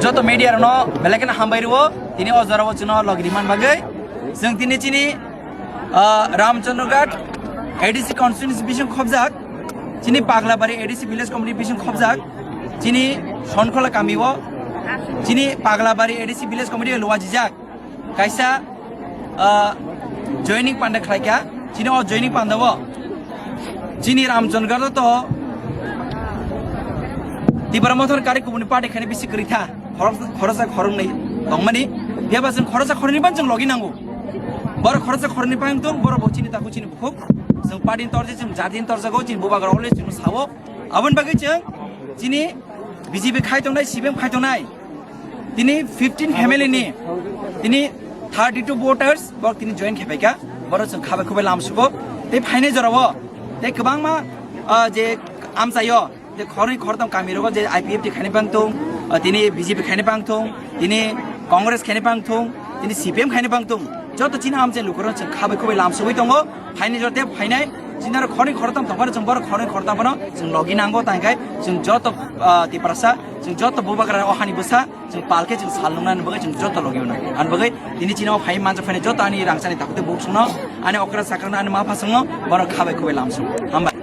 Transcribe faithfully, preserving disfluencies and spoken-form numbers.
Joto media rokno belai kheno hambai rwo, tini o jora o chwngno logi rimani bagwi. Chwng tini chini, ah, Ramchandraghat A D C constituency bising khobjak, chini Paglabari A D C village committee bising khobjak, chini Sonkhola kami o, chini Paglabari A D C village committee luajijak. Kaisa, ah, joining panda khlaikha, chini o joining panda o chini Ramchandraghat to Tipra Motha ni kari kubuni party khani bisi kwrwitha, khorok-, khoroksa khoroknwi tongmani, phiya ba chwng khoroksa khoroknwi ban chwng logi nango. Borok khoroksa khoroknwi pang tong, borok bo chini takhuk chini bukhuk, chwng party ni torjak, chwng jati ni torjago, chini bubagra always chwngno sao. Aboni bagwi chwng chini B J P khai tongnai, C P M khai tongnai, tini fifteen family ni, tini thirty two voters borok tini join khepaikha, borok chwng khabai khubai lamsugo. Tei phainai jorao tei kwbangma, ah, je amchaio, je khornwi khortam kami rogo je I P F T khaini bangtung, ah, tini B J P khaini bangtung, tini Congress khaini bangtung, tini C P M khaini bangtung, joto chini amchai lukurok chwng khabai khubai lamsugwi tongo. Phainai jora tei phainai, chini aro khornwi khortam tongphano chwng borok khornwi khortam phano chwng logi nango, tangkhe chwng joto, ah, Tiprasa, chwng joto bubagra o hani bwsa, chwng palkhe chwng sal nungnani bagwi chwng joto logi mano. Ani bagwi tini chini o phai manjak phainai joto ani rangchakni takhuk tei bukhuk songno, ani okra sakrano, ani mapha songno, borok khabai khubai lamsung. Hambai.